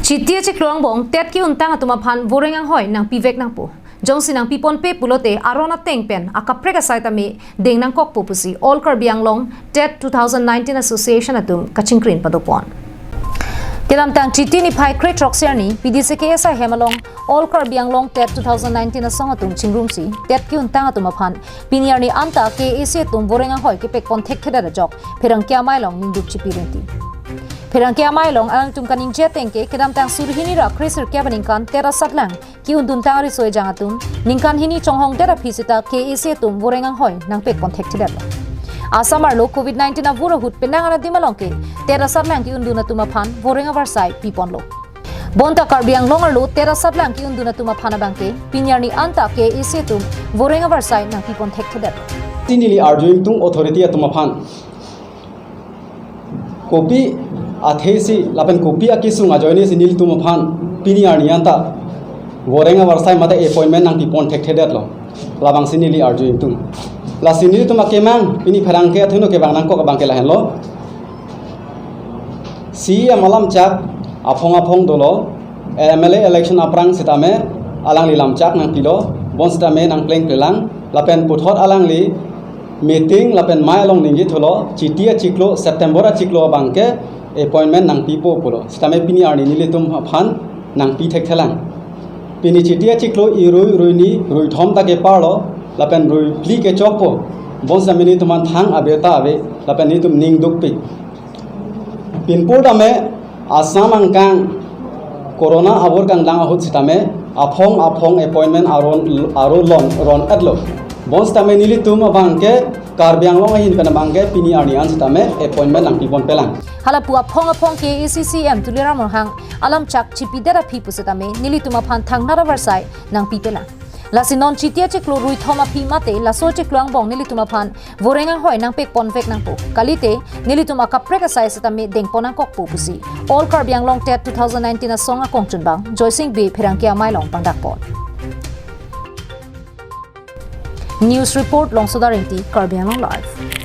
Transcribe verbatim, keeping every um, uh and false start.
Chiti achiklo angbong TET ke-untang atum aphan voreng anghoi nangpivek nangpo. Jongsi nangpiponpe pulote aron ateng pen akaprek asai tame deng nangkokpo pusi All Karbi Anglong TET two thousand nineteen Association atum kachingkrin padopon. Kedamtang Chiti niphai krethrok arni P D C K S I hem along All Karbi Anglong TET two thousand nineteen asong atum chingrumsi TET ke-untang atum aphan pini arni anta K A A C atum voreng anghoi kepekpon thekthedet ajok pherangke amei along ningduk chipi rinti. Pherangke amei along alangtum kaningje ateng ke kedamtang suri hini ra kre sirkep aningkan TET asatlang ke-unduntang ariso ejang atum ningkan hini chonghongdet aphi seta K A A C atum voreng anghoi nangpekpon thekthedetlo. Assam arlo Covid nineteen avur ahut penang an adim along ke TET asatlang ke-undun atum aphan voreng avarsai piponlo. Bonta Karbi Anglong arlo TET asatlang ke-undun atum aphan abangke pini arni anta K A A C atum voreng avarsai nangpipon thekthedet. Neli arju ingtung authority atum aphan, kopi athesi lapen kopi akesung ajoinesi nelitum aphan pini arni anta voreng avarsai mate appointment nangpipon thekthedetlo. Labangsi neli arju ingtung. Lasi nelitum akemang pini pherangke athunu kevang nangkok abangke lahenlo. C E M alamchak aphong aphong dolo, M L A election aphrang sitame alangli lamchak nangpilo, bonsitame nangplengplelang, lapen puthot alangli meeting lapen mei along ningje thulo, Chiti achiklo, September achiklo abangke appointment nangpipo pulo. Sitame pini arni nelitum aphan nangpi thekthelang. Pini Chiti achiklo irui, ruini, ruithom ta keparlo, lapen ruiphli kechokpo. Bonsitame nelitum aphan thang abirta ave, lapen nelitum ning dukpik. Pinpur tame Assam angkang Corona avur kangdang ahut sitame aphong aphong appointment aron, aro lon ron-etlo. Bonsitame nelitum abangke Karbi Anglong ahin pen abangke pini arni an sitame appointment nangpiponpelang. Halapu aphong aphong K A A C C E M Tuliram Ronghang alamchak chipidet aphi pusitame nelitum aphan thangnat avarsai nangpipelang. Lasi non Chiti achiklo ruithom aphi mate laso achiklo angbong nelitum aphan voreng anghoi nangpekponvek nangpo. Kalite nelitum akaprek asai sitame dengpon nangkokpo pusi All Karbi Anglong TET two thousand nineteen asong akongchunbang Joysing Bey pherangke amei along pangdakpon. News report Longsoda Rengti, Karbi Anglong Live.